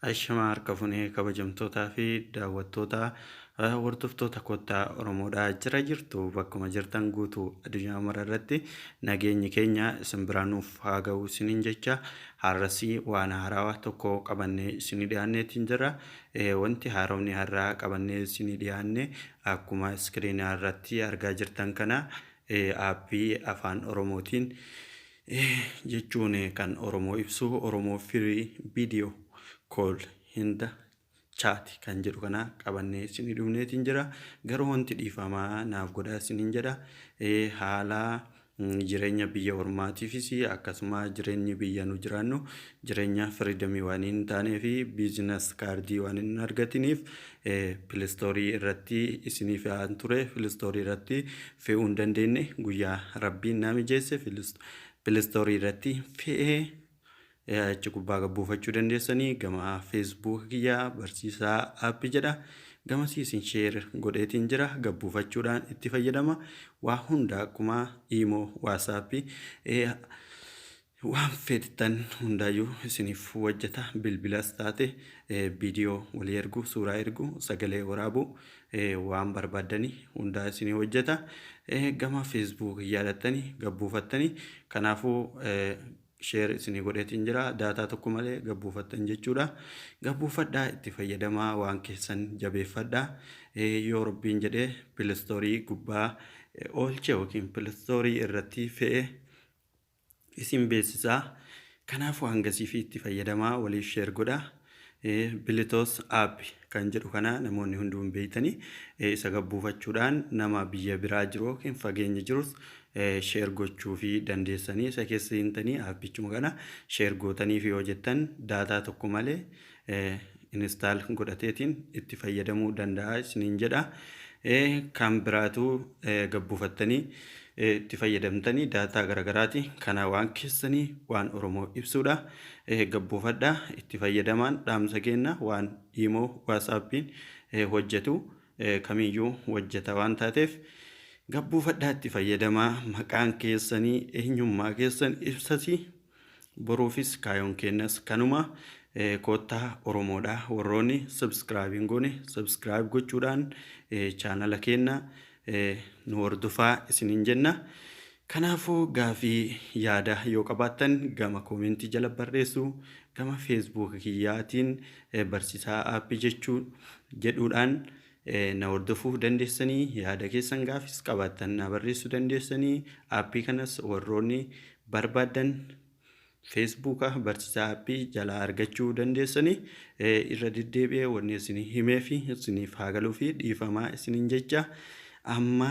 Ashamaa harka funee kabajamtootaa fi daawwattoota hordoftoota kottaa Oromoodhaa jira jirtu bakkuma jirtan guutuu addunyaa mara irratti nageenyi keenya isin biraa nuuf haa ga'u isiniin jecha har'asii waan haarawaa tokko qabannee isinii dhiyaanneetiin jira. Wanti haaromni har'aa qabannee isinii dhiyaanne akkuma iskiriinaa irratti argaa jirtan kana aappii afaan Oromootiin jechuun kan Oromoo ibsu Oromoo Free Video Call and Chat kan jedhu kana qabannee isinii dhufneetiin jira. Garuu wanti dhiifamaa naaf godhaa isiniin jedha. Haala jireenya biyya ormaatiifis akkasuma jireenyi biyya nu jiraannu jireenya freedomii waan hin taanee fi business kaardii waan hin argatiniif Play Store irratti isinii fe'aan ture. Play Store irratti fe'uu hin dandeenye. Guyyaa rabbiin naa mijeesse Play Store irratti fe'ee achi gubbaa gabbuufachuu dandeessanii. Gama Facebook kiyyaa barsiisaa aappii jedha. Gamasii isin share godheetiin jira, gabbuufachuudhaan itti fayyadama. Waa hunda akkuma Imo, WhatsApp, waan feetan hundaayyuu isiniif hojjeta. Bilbilas taate viidiyoo walii ergu, suuraa ergu, sagalee waraabuu, waan barbaaddanii hundaa isinii hojjeta. Gama Facebook yaadattanii gabbuufattanii kanaafuu share isinii godheetiin jira. Daataa tokko malee gabbuufattan jechuudha. Gabbuufadhaa, itti fayyadamaa, waan keessan jabeeffadhaa. Yoo rabbiin jedhee Play Store gubbaa oolche yookiin Play Store irratti fe'e isin beeksisaa. Kanaafuu hangasii fi itti fayyadamaa, waliif share godhaa. Bilitoos app kan jedhu kana namoonni hunduu hin beektanii isa gabbuufachuudhaan nama biyya biraa jiru yookiin fageenya jirus share gochuu fi dandeessanii isa keessa seentanii aappichuma kana share gootanii fi yoo jettan daataa tokko malee install godhateetiin itti fayyadamuu danda'a isiniin jedha. Kan biraatu gabbuufattanii itti fayyadamtanii daataa garagaraati. Kana waan keessanii waan Oromoo ibsuudha. Gabbuufadhaa, itti fayyadamaan dhaamsa kenna. Waan Imo, WhatsAppiin hojjetu kamiyyuu hojjeta waan taateef gabbuufadhaa, itti fayyadamaa. Maqaan keessanii eenyummaa keessan ibsati. Boruufis kaayoon kennas kanuma. Koottaa Oromoodha, warroonni subscribe hin goone subscribe gochuudhaan chaanala keenya nu hordofaa isiniin jenna. Kanaafuu gaafii yaada yoo qabaattan gama koomentii jala barreessu, gama Facebook kiyyaatiin barsiisaa aappii jechuu jedhuudhaan na hordofuu dandeessanii, yaada keessan gaafis qabaattan na barreessuu dandeessanii. Aappii kanas warroonni barbaaddan Feesbuuka barsiisaa aappii jalaa argachuu dandeessanii. Irra deddeebi'ee wanni isinii himee fi isiniif haa galuu fi dhiifamaa isiniin jecha amma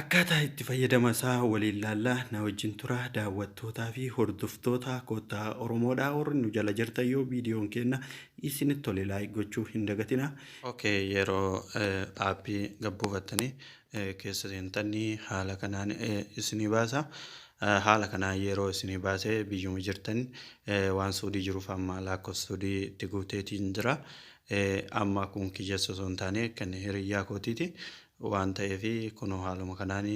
akkaataa itti fayyadama isaa waliin laallaa na wajjin tura. Daawwattootaa fi hordoftoota kottaa Oromoodha, warri nu jala jirtan yoo viidiyoon kenna isinitti tole like gochuu hin dagatina. Okay, yeroo aappii gabbuufattanii keessa seentanii haala kanaan isinii baasa. Haala kanaan yeroo isinii baase biyyuma jirtan waan Suudii jiruuf amma lakkoofsa Suudii itti guuteetiin jira. Amma kun kiyyas osoo hin taane kan hiriyyaa kootiiti waan ta'eef kunoo haaluma kanaan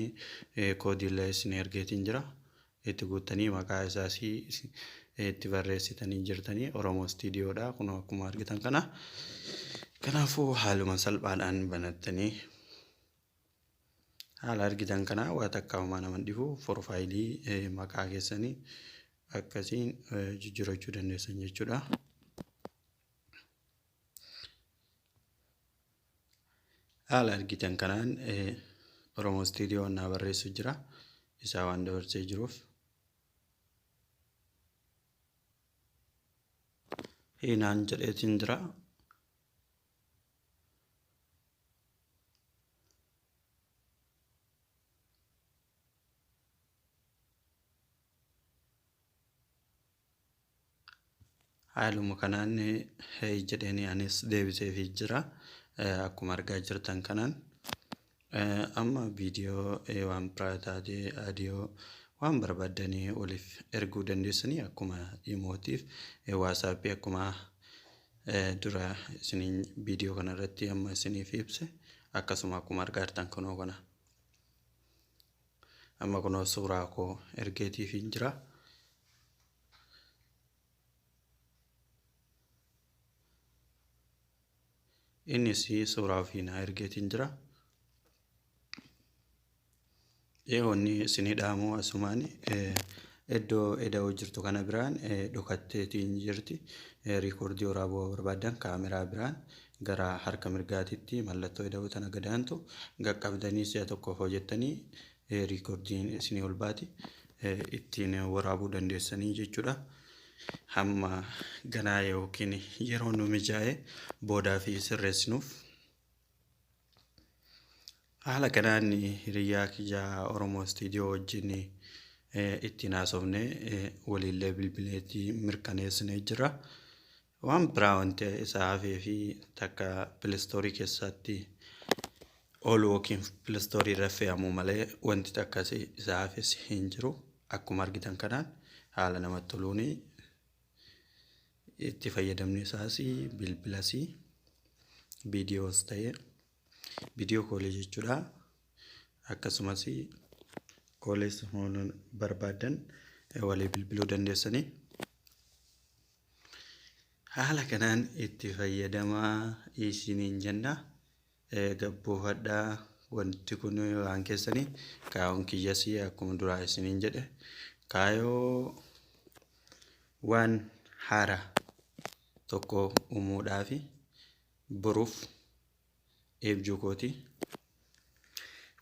koodiillee isin ergeetiin jira. Itti guuttanii maqaa isaas itti barreessitanii jirtanii Oromoo Istiidiyoodha kunoo akkuma argitan kana. Kanaafuu haaluma salphaadhaan banattanii haala argitan kana waa takka homaa nama dhibu profaayilii maqaa keessanii akkasiin jijjiirachuu dandeessan jechuudha. Haala argitan kanaan Oromoo Istiidiyoo naa barreessu jira. Isaa waan dabarsee jiruuf. Hiinaan jedheetiin jira. Haaluma kanaan hey jedheeni anis deebiseefii jira. Akkuma argaa jirtan kanaan amma viidiyoo waan biraa taatee aadiyoo waan barbaaddanii waliif erguu dandeessanii akkuma Imootiif WhatsAppii akkuma dura isiniin viidiyoo kanarratti amma isiniif ibse akkasuma akkuma argaa jirtan kunoo kana. Amma kunoo suuraa koo ergeetiifiin jira. Innis suuraa ofii naa ergeetiin jira. Wanni isinii dhaamu asumaan iddoo eda'uu jirtu kana biraan dhokatteetiin jirti. Riikoordii waraabuu barbaadan kaameraa biraan gara harka mirgaatitti mallattoo eda'uu tana gadaantu qaqqabdanii si'a tokkoof hojjettanii riikoordiin isinii ol baati. Ittiin waraabuu dandeessanii jechuudha. Hamma ganaa yookiin yeroo nu mijaa'e boodaa fi sirreessinuuf. Haala kanaan hiriyaa kiyya Oromoo Istiidiyoo wajjin ittiin haasofne, waliillee bilbileetti mirkaneessinee jira. Waan biraa wanti isa hafee fi takka Play Store keessatti oolu yookiin Play Store irra fe'amu malee wanti takkas isa hafes hin jiru. Akkuma argitan kanaan haala namatti toluun itti fayyadamni isaas bilbilas viidiyoos ta'ee viidiyoo koolii jechuudha. Akkasumas koolees barbaadan walii bilbiluu dandeessanii. Haala kanaan itti fayyadamaa isiniin jenna. Gabbuufadhaa, wanti kun waan keessanii. Kaayoon kiyyas akkuma duraa isiniin jedhe kaayoo waan haaraa tokko uumuudhaafi boruuf eebjuu kooti.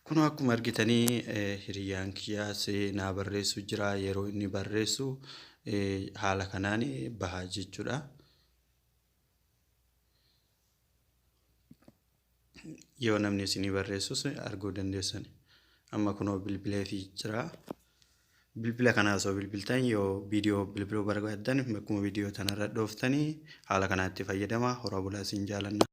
Kun akkuma argitanii hiriyyaan kiyyaas naa barreessu jira. Yeroo inni barreessu haala kanaan bahaa jechuudha. Yoo namni isinii barreessus arguu dandeessan. Amma kunoo bilbileefii jira. Bilbila kana osoo bilbiltan, yoo viidiyoo bilbiluu barbaaddan, bakkuma viidiyoo tanarra dhooftanii haala kanaatti fayyadama. Horaa bulaa, isin jaalanna.